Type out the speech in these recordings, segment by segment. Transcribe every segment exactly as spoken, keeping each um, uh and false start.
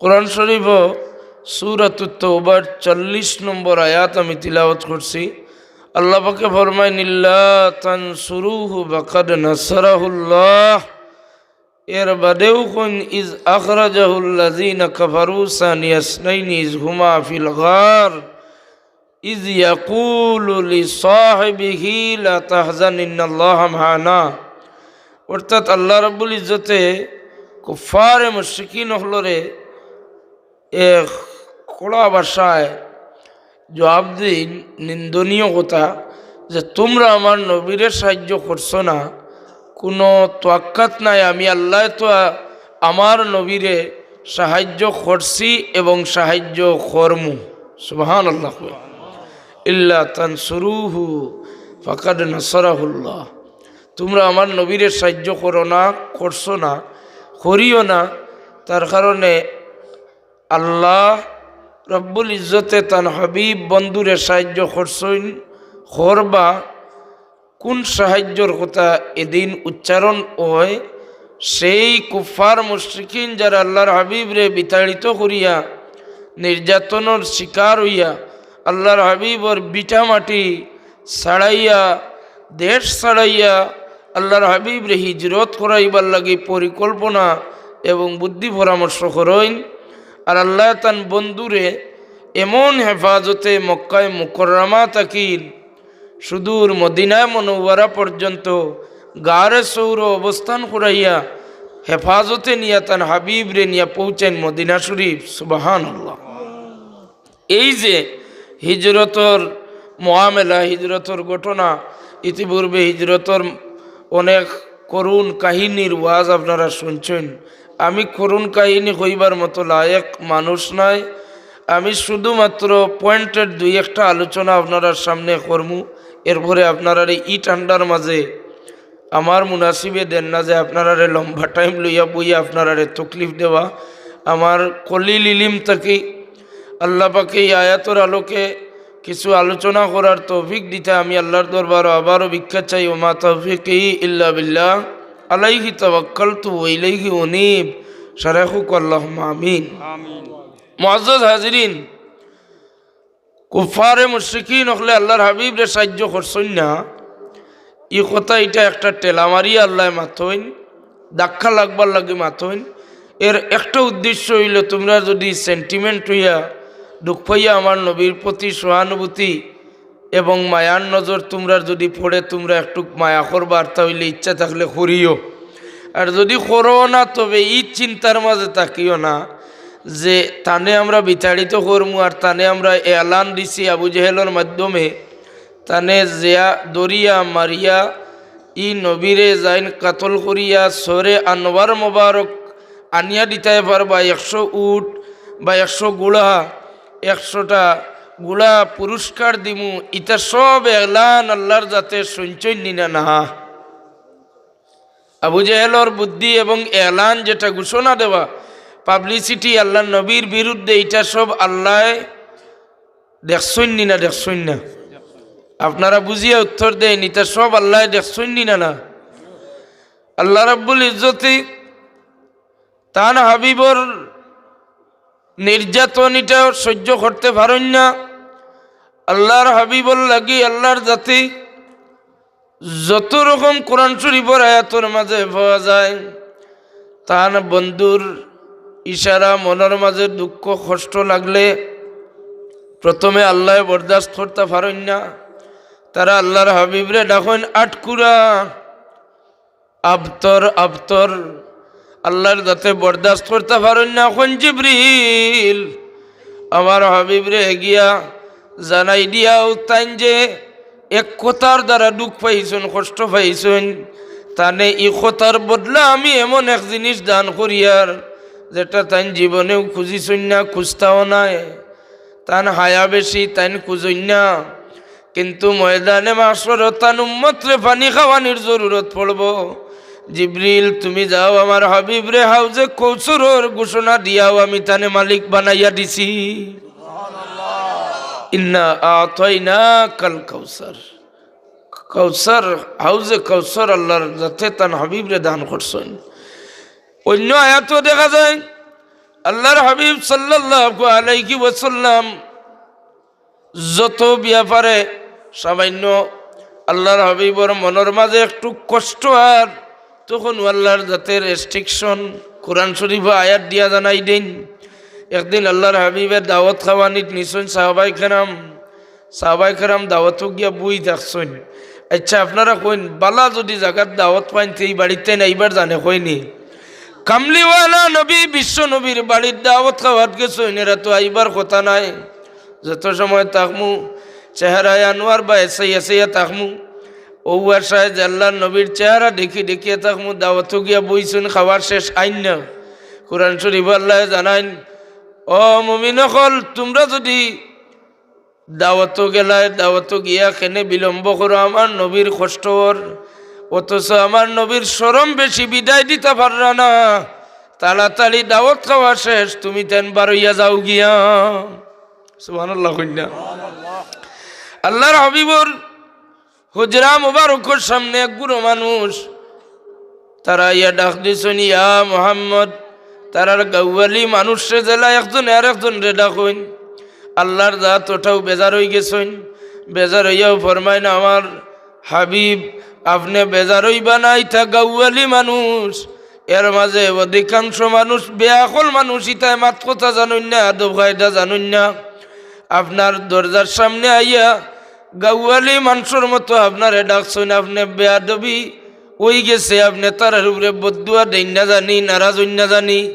কোরআন শরীফো সূরাতুত তওবার চল্লিশ নম্বর আয়াত আমি তিলাওয়াত করছি। আল্লাহ পাকে ফরমাইন, "ইল্লা তানসুরুহু ফাকাদ নাসারাহুল্লাহ।" এর বাদেও কইন, "ইজ আখরাজাহুল্লাযীনা কাফারু সানিয়াসনাইনি ইজ হুমা ফিল গার ইজ ইয়াকুলু লিসাহিবিহি লা তাহজান ইন্নাল্লাহা মা'আনা।" অর্থাৎ আল্লাহ রাব্বুল ইজ্জতে কুফফারে মুশরিকিন অকলরে এক কড়া ভাষায় জবাব দিন, নিন্দনীয় কথা, যে, "তোমরা আমার নবীরে সাহায্য করছো না, কোনো তোয়াক্কাত নাই, আমি আল্লাহ তো আ-, আমার নবীরে সাহায্য করছি এবং সাহায্য করমু।" সুবহানাল্লাহ। "ইল্লা তানসুরুহু ফাকাদ নাসারাহুল্লাহ।" তোমরা আমার নবীরে সাহায্য করো না, করছো না, করিও না, তার কারণে আল্লাহ রব্বুল ইজ্জতে তান হাবিব বন্ধুরে সাহায্য করছইন, করবা। কোন সাহায্যর কথা এদিন উচ্চারণ অয়? সেই কুফফার মুশরিকিন যারা আল্লাহর হাবিবরে বিতাড়িত করিয়া, নির্যাতনর শিকার অইয়া, আল্লাহর হাবিবর ভিটামাটি ছাড়াইয়া, দেশ ছাড়াইয়া, আল্লাহর হাবিবরে হিজরত করাইবার লাগি পরিকল্পনা এবং বুদ্ধি পরামর্শ করইন। আর আল্লাহ তান বন্ধুরে এমন হেফাজতে মক্কায় মুকররমা থাকি সুদূর মদিনায় মুনাওয়ারা পর্যন্ত গারে সৌর অবস্থান করাইয়া হেফাজতে নিয়া তান হাবিবরে নিয়া পৌঁছাইন মদিনা শরীফ। সুবহানাল্লাহ। এই যে হিজরতর মামলা, হিজরতর ঘটনা, ইতিপূর্বে হিজরতর অনেক করুণ কাহিনীর ওয়াজ আপনারা শুনছইন। আমি করুণ কাহিনী কইবার মতো লায়েক মানুষ নায়। আমি শুধুমাত্র পয়েন্টের দুই একটা আলোচনা আপনারার সামনে করমু। এরপরে আপনারারে ই ঠান্ডার মাঝে আমার মুনাসিবে দেন না যে আপনারারে লম্বা টাইম লইয়া বইয়া আপনারারে তকলিফ দেওয়া। আমার কলিল ইলিম থাকি আল্লাহ পাকে এই আয়াতর আলোকে কিছু আলোচনা করার তৌফিক দিতা আমি আল্লাহর দরবারো আবারও ভিক্ষা চাই। ওমা তৌফিকি ইল্লা বিল্লাহ, আলাইহি তাওয়াক্কালতু ওয়া ইলাইহি উনীব। সারাই কউক্কা আল্লাহুম্মা আমিন। আমিন। মুআজ্জাজ হাজিরিন, কুফফারে মুশরিকিন অকলে আল্লাহর হাবিবরে সাহায্য করছইন না, ই কথা ইটা একটা ঠেলা মারিয়া আল্লায় মাতইন, ধাক্কা লাগবার লাগি মাতইন। এর একটা উদ্দেশ্য অইলো, তোমরা যুদি সেন্টিমেন্ট অইয়া, দুখ পাইয়া আমার নবীর প্রতি সহানুভূতি এবং মায়ার নজর তোমরার যুদি পড়ে, তোমরা একটু মায়া করবার, তা অইলে ইচ্ছা থাকলে করিও। আর যুদি করো না, তবে ই চিন্তার মাঝে থাকিও না যে তানে আমরা বিতাড়িত করমু, আর তানে আমরা এলান দিছি আবু জেহেলর মাধ্যমে, তানে যেয়া ধরিয়া মারিয়া ই নবীরে যাইন কাতল করিয়া সরে আনোয়ার মোবারক আনিয়া দিতায় পারবা একশো উট বা একশো ঘোড়া, একশোটা ঘোড়া পুরস্কার দিমু। ইতা সব এলান আল্লাহর জাতে শুনছইন নি না? না। আবু জেহেলর বুদ্ধি এবং এলান যেটা ঘোষণা দেওয়া, পাবলিসিটি আল্লাহর নবীর বিরুদ্ধে, ইটা সব আল্লায় দেখছইন নি না? দেখছইন না? আপনারা বুঝিয়া উত্তর দেইন, ইটা সব আল্লায় দেখছইন নি না? না। আল্লাহ রাব্বুল ইজ্জতে তান হাবিবর নির্যাতন ইটা সহ্য করতে পারইন না। আল্লাহর হাবিবর লাগি আল্লাহর জাতে যত রকম কোরআন শরীফর আয়াতর মাঝে পাওয়া যায়, তান বন্ধুর ইশারা মনর মাঝে দুঃখ কষ্ট লাগলে প্রথমে আল্লায় বরদাস্ত করতা পারইন না। তারা আল্লাহর হাবিবরে ডাকইন আটকুরা, আবতর, আবতর। আল্লাহর জাতে বরদাস্ত করতা পারইন না। কইন, "জিবরিল, আমার হাবিবরে গিয়া জানাই দিয়াও, তাইন যে এক কথার দ্বারা দুঃখ পাইছইন, কষ্ট পাইছইন, তানে ই কথার বদলা আমি এমন এক জিনিস দান করিয়ার, যেটা তাইন জীবনেও খুঁজিছইন না, খুঁজতাও নায়। তান হায়া বেশি, তাইন খুঁজইন না।" কিন্তু ময়দানে মাহশরো তান উম্মতরে পানি খাওয়ানির জরুরত পড়বো। জিবরিল, তুমি যাও আমার হাবিবরে হাউজে কৌসরর ঘোষণা দিয়াও, আমি তানে মালিক বানাইয়া দিছি। ইন্না আ'তাইনাকাল কাউসার। কাউসার, হাউজে কাউসার আল্লাহর জাতে তান হাবিবরে দান করছইন। অন্য আয়াতও দেখা যায়, আল্লাহর হাবিব সাল্লাল্লাহু আলাইহি ওয়াসাল্লাম যত ব্যাপারে সামান্য আল্লাহর হাবিবর মনর মাঝে একটু কষ্ট আর তখন আল্লাহর জাতে রেস্ট্রিকশন, কোরআন শরীফো আয়াত দিয়া জানাই দেইন। একদিন আল্লাহর হাবিবে দাওয়াত খাওয়ানিত নিছইন সাহাবায়ে কেরাম। সাহাবায়ে কেরাম দাওয়াতো গিয়া বই থাকছইন। আচ্ছা, আপনারা কইন, বালা যুদি জাগাত দাওয়াত পাইন, তে ই বাড়িত তাইন আইবার জানে কইনি? কামলিওয়ালা নবী, বিশ্ব নবীর বাড়িত দাওয়াত খাওয়াত গেছইন, এরা তো আইবার কথা নায়। যত সময় থাকমু, চেহারায় আনোয়ার বা এসাইয়া এসাইয়া থাকমু। অউ আশায় যে আল্লাহর নবীর চেহারা দেখি দেখিয়া থাকমু, দাওয়াতো গিয়া বইছইন, খাওয়া শেষ, আইন না। কোরআন শরীফো আল্লায় জানাইন, "ও মুমিন অকল, তুমরা যুদি দাওয়াতো গেলায়, দাওয়াতো গিয়া কেনে বিলম্ব করো, আমার নবীর কষ্ট অর, অথচ আমার নবীর শরম বেশি, বিদায় দিতা পাররা না, তাড়াতাড়ি দাওয়াত খাওয়া শেষ, তুমি তাইন বারইয়া যাও গিয়া।" সুবহানাল্লাহ কইন না। আল্লাহর হাবিবর হুজরা মুবারকর সামনে এক গুরু মানুষ, তারা আইয়া ডাক দিছইন, "ইয়া মুহাম্মদ।" তারার গাউয়ালি মানুষরে যেলা একজনে আরেকজনরে ডাকইন। আল্লাহর জাত ওটাও বেজার অইগেছইন। বেজার অইয়াও ফরমাইন, "আমার হাবিব, আপনে বেজার অইবা না, ইতা গাউয়ালি মানুষ। এর মাঝে অধিকাংশ মানুষ বেআকল মানুষ, ইতায় মাত কথা জানইন না, আদব কায়দা জানইন না। আপনার দরজার সামনে আইয়া গাউয়ালি মানষর মতো আপনারে ডাকছইন, আপনে বেয়াদবি অইগেছে, আপনে তারার উপরে বদদুয়া দেইন না জানি, নারাজ অইন না জানি।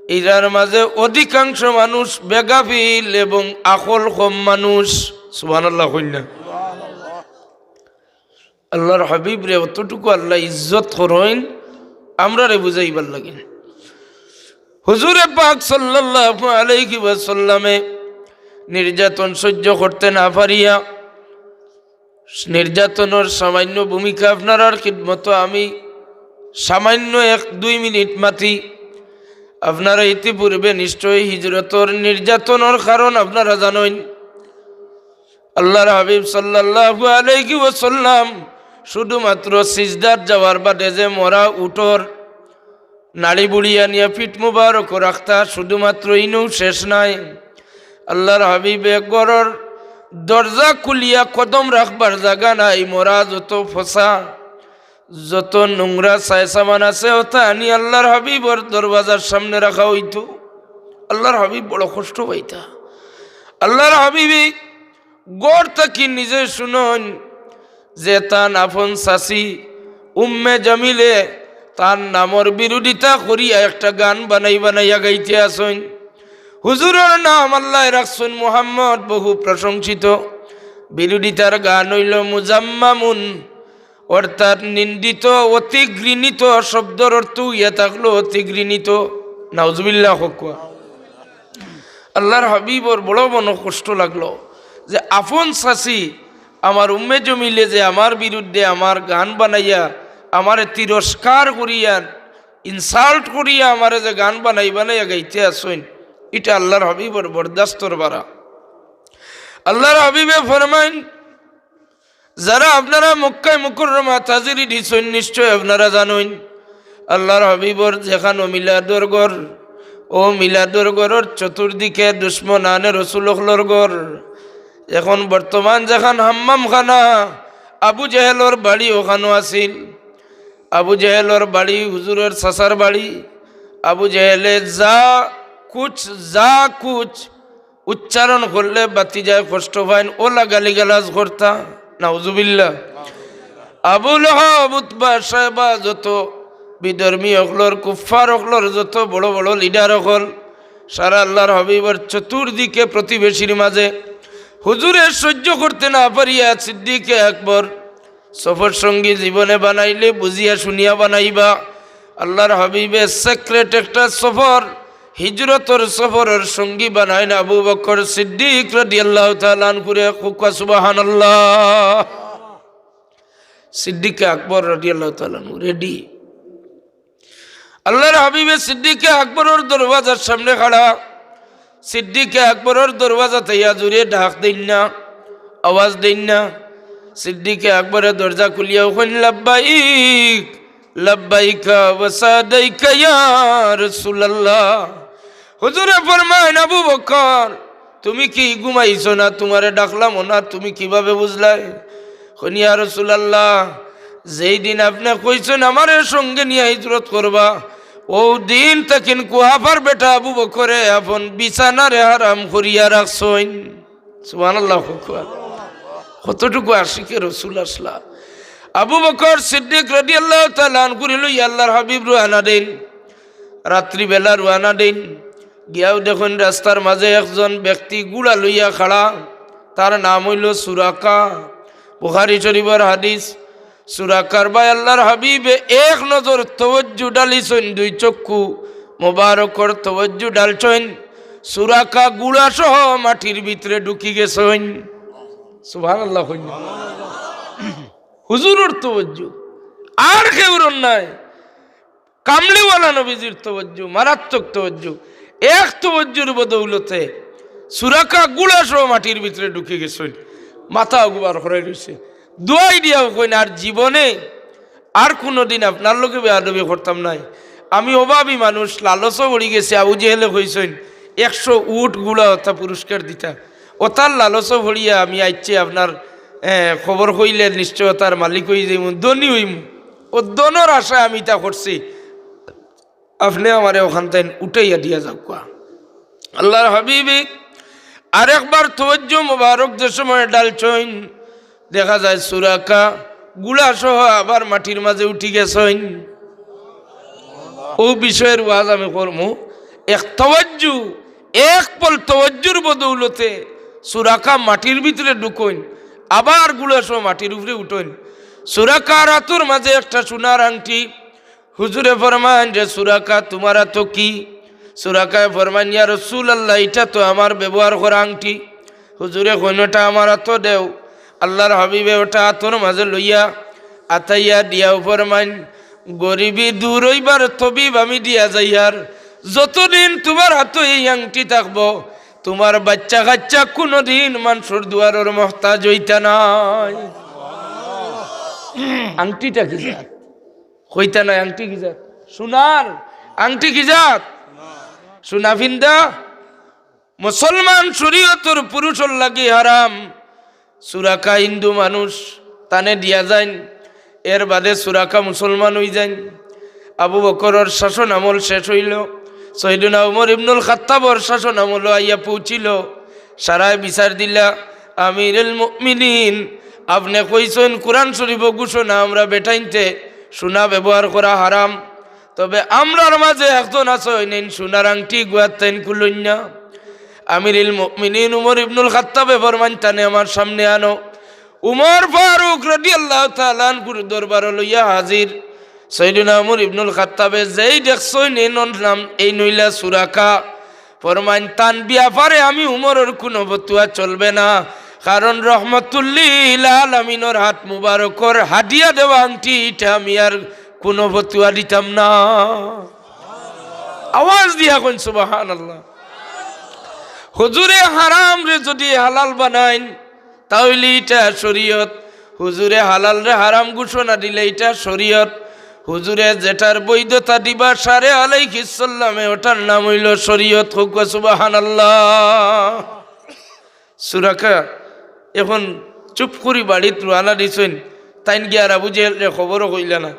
ইরার মাঝে অধিকাংশ মানুষ বেগাফিল এবং আকল কম মানুষ।" সুবহানাল্লাহ কইন না। আল্লাহর হাবিবরে অতটুকু আল্লায় ইজ্জত করইন, আমরারে বুঝাইবার লাগি। হুজুরে পাক সাল্লাল্লাহু আলাইহি ওয়াসাল্লামে নির্যাতন সহ্য করতে না পারিয়া, নির্যাতনর সামান্য ভূমিকা আপনারার খিদমতো আমি সামান্য এক দুই মিনিট মাতি। আপনারা ইতিপূর্বে নিশ্চয়ই হিজরতর নির্যাতনর কারণ আপনারা জানইন। আল্লাহর হাবিব সাল্লাল্লাহু আলাইহি ওয়াসাল্লাম শুধুমাত্র সিজদাত যাওয়ার বাদে যে মরা উটর নাড়ি বুড়ি আনিয়া পিঠ মুবারক রাখতা, শুধুমাত্র ইনউ শেষ নায়। আল্লাহর হাবিবে ঘরর দরজা খুলিয়া কদম রাখবার জাগা নাই, মরা যত ফসা, যত নোংরা সায় সামান আছে, ওটা আনি আল্লাহর হাবিবর দরওয়াজার সামনে রাখা অইতো। আল্লাহর হাবিব বড় কষ্ট পাইতা। আল্লাহর হাবিবে ঘর থাকি নিজে শুনইন যে তান আপন চাচি উম্মে জামিলে তান নামর বিরোধিতা করিয়া একটা গান বানাই বানাইয়া গাইতে আছইন। হুজুরর নাম আল্লায় রাখছইন মুহাম্মদ, বহু প্রশংসিত। বিরোধিতার গান অইলো মুজাম্মামুন, অর্থাৎ নিন্দিত, অতি ঘৃণিত। শব্দর অর্থ অইয়া থাকলো অতি ঘৃণিত। নাউজুবিল্লাহ কউক্কা। আল্লাহর হাবিবর বড় মনো কষ্ট লাগলো যে আপন চাচি আমার উম্মে জমিলে যে আমার বিরুদ্ধে আমার গান বানাইয়া, আমারে তিরস্কার করিয়া, ইনসাল্ট করিয়া আমারে যে গান বানাই বানাইয়া গাইতে আছইন, ইটা আল্লাহর হাবিবর বরদাস্তর বারা। আল্লাহর হাবিবে ফরমাইন, যারা আপনারা মক্কায় মুকররমাত হাজিরি দিছইন, নিশ্চয় আপনারা জানইন, আল্লাহর হাবিবর যেখানো মিলাদর ঘর, অউ মিলাদর ঘরর চতুর্দিকে দুশমনানে রসুল অকলর ঘর। এখন বর্তমান যেখান হাম্মামখানা, আবু জেহেলর বাড়ি ওখানো আছিল। আবু জেহেলর বাড়ি হুজুরর চাচার বাড়ি। আবু জেহেলে যা কুছ, যা কুছ উচ্চারণ করলে ভাতিজায় কষ্ট পাইন, অলা গালিগালাজ করতা, নাউজুবিল্লাহ। আবু লহব, উতবা, শায়বা, যত বিধর্মী অকলর, কুফফার অকলর যত বড় বড় লিডার অকল, সারা আল্লাহর হাবিবর চতুর্দিকে প্রতিবেশীর মাঝে। হুজুরে সহ্য করতে না পারিয়া সিদ্দিকে আকবর সফর সঙ্গী জীবনে বানাইলে বুঝিয়া শুনিয়া বানাইবা। আল্লাহর হাবিবে সিক্রেট একটা সফর, হিজরতর সফরর সঙ্গী বানাইন আবু বকর সিদ্দিক রাদিয়াল্লাহু তাআলা আনহুরে। কউক্কা সুবহানাল্লাহ। সিদ্দিকে আকবর রাদিয়াল্লাহু তাআলা আনহু রেডি। আল্লাহর হাবিবে সিদ্দিকে আকবরর দরওয়াজার সামনে খাড়া। সিদ্দিকে আকবরর দরওয়াজাত আইয়া জুরে ডাক দেইন না, আওয়াজ দেইন না। সিদ্দিকে আকবরে দরজা খুলিয়া কইন, "লাব্বাইক, লাব্বাইকা ওয়া সাদাইকা ইয়া রাসূলুল্লাহ।" হুজুরে ফরমাইন, "আবু বকর, তুমি কি ঘুমাইছো না? তুমারে ডাকলাম না, তুমি কিভাবে বুঝলায়?" কইন, "ইয়া রাসূলুল্লাহ, যেই দিন আপনে কইছইন আমারে সঙ্গে নিয়া হিজরত করবা, অউ দিন থাকিন কুহাফার বেটা আবু বকরে আপন বিছানারে হারাম করিয়া রাখছইন।" সুবহানাল্লাহ। কতটুকু আশিকে রসুল আছলা। আবু বকর সিদ্দিক রাদিয়াল্লাহু তাআলা আনহুরে লইয়া আল্লাহর হাবিব রওয়ানা দেইন। রাত্রিবেলা রওয়ানা দেইন। গিয়াউ দেখইন রাস্তার মাঝে একজন ব্যক্তি ঘুড়া লইয়া খাড়া, তার নাম অইলো সুরাকা। বুখারী শরীফর হাদিস। সুরাকার বায় আল্লাহর হাবিবে এক নজর তওয়াজ্জু ডালিছইন, দুই চক্ষু মোবারকর তওয়াজ্জু ডালছইন। সুরাকা ঘুড়া সহ মাটির ভিতরে ঢুকি গেছইন। সুবহানাল্লাহ কইন। হুজুরর তওয়াজ্জু, আর কেউরর নায়। কামলিওয়ালা নবীজির তওয়াজ্জু, মারাত্মক তওয়াজ্জু। এক তওয়াজ্জুর বদৌলতে সুরাকা ঘুড়া সহ মাটির ভিতরে ঢুকি গেছইন, মাথা অগু বার করাই রইছে। দোয়াই দিয়াউ কইন, "আর জীবনে আর কুনুদিন আপনার লগে বেয়াদবি করতাম নায়। আমি অভাবী মানুষ, লালচো পড়ি গেছি।" আবু জেহেলে কইছইন, "একশো উট ঘুড়া অতা পুরস্কার দিতা, অতার লালচো পড়িয়া আমি আইচ্ছি আপনার, এ, খবর কইলে নিশ্চয় অতার মালিক অই যাইমু, ধনী অইমু। অউ ধনর আশায় আমি ইতা করছি, আপনে আমারে অখান থাইন উঠাইয়া দিয়া যাউক্কা।" আল্লাহর হাবিবে আরেকবার তওয়াজ্জু মোবারক যে সময় ডালছইন, দেখা যায় সুরাকা ঘুড়া সহ আবার মাটির মাঝে উঠি গেছইন। অউ বিষয়র ওয়াজ আমি করমু। এক তওয়াজ্জু, এক পল তওয়াজ্জুর বদৌলতে সুরাকা মাটির ভিতরে ঢুকইন, আবার ঘুড়া সহ মাটির উপরে উঠইন। সুরাকার আতর মাঝে একটা সোনার আংটি। হুজুরে ফরমাইন, "রে সুরাকা, তুমার আতো কি?" সুরাকায় ফরমাইন, "ইয়া রাসূলুল্লাহ, ইটা তো আমার ব্যবহার করা আংটি।" হুজুরে কইন, "অটা আমার আতো দেও।" আল্লাহর হাবিবে অটা আতর মাঝে লইয়া আতাইয়া দিয়াউ ফরমাইন, "গরিবি দূর অইবার তবিব আমি দিয়া যাইয়ার। যতদিন তুমার আতো এই আংটি থাকবো, তুমার বাইচ্চা-কাইচ্চা কুনুদিন মানষর দুয়ারর মহতাজ অইতা নায়।" আংটিটা কি জাত? কইতা নায়, আংটি কি জাত? সোনার আংটি কি জাত? সোনা ফিন্দা মুসলমান শরীয়তর পুরুষর লাগি হারাম। সুরাকা হিন্দু মানুষ, তানে দিয়া যাইন। এর বাদে সুরাকা মুসলমান অই যাইন। আবু বকরর শাসন আমল শেষ অইলো, সৈয়দনা উমর ইবনুল খাত্তাবর শাসন আমলও আইয়া পৌঁছিলো। সারায় বিচার দিলা, "আমিরুল মুমিনিন, আপনে কইছইন কোরআন শরীফো ঘোষণা আমরা বেটাইন্তে সোনা ব্যবহার করা হারাম, তবে আমরার মাঝে একজন আছইন, এইন সোনার আংটি গুয়াত তাইন খুলইন না।" আমিরুল মুমিনিন উমর ইবনুল খাত্তাবে ফরমাইন, "তানে আমার সামনে আনো।" উমর ফারুক রাদিয়াল্লাহু তাআলা আনহুর দরবারো লইয়া হাজির। সৈয়দনা উমর ইবনুল খাত্তাবে যেই দেখছইন, এইন নাম, এইন অইলা সুরাকা। ফরমাইন, "তান ব্যাপারে আমি উমরর কুনু ফতুয়া চলবে না, কারণ রহমাতুল্লিল আলামিনর হাত মুবারকর হাদিয়া দেওয়া আংটি, ইটা আমি আর কুনু ফতুয়া দিতাম না।" আওয়াজ দিয়া কইন সুবহানাল্লাহ। হুজুরে হারামরে যুদি হালাল বানাইন, তা অইলে ইটা শরীয়ত। হুজুরে হালালরে হারাম ঘোষণা দিলে ইটা শরীয়ত। হুজুরে যেটার বৈধতা দিবা সারে আলাইহিস সালামে, ওটার নাম অইলো শরীয়ত। কউক্কা সুবহানাল্লাহ। সুরাকা এখন চুপ করি বাড়িত রওয়ানা দিছইন। তাইন গিয়া আর আবু জেহেলরে খবরও কইলা না।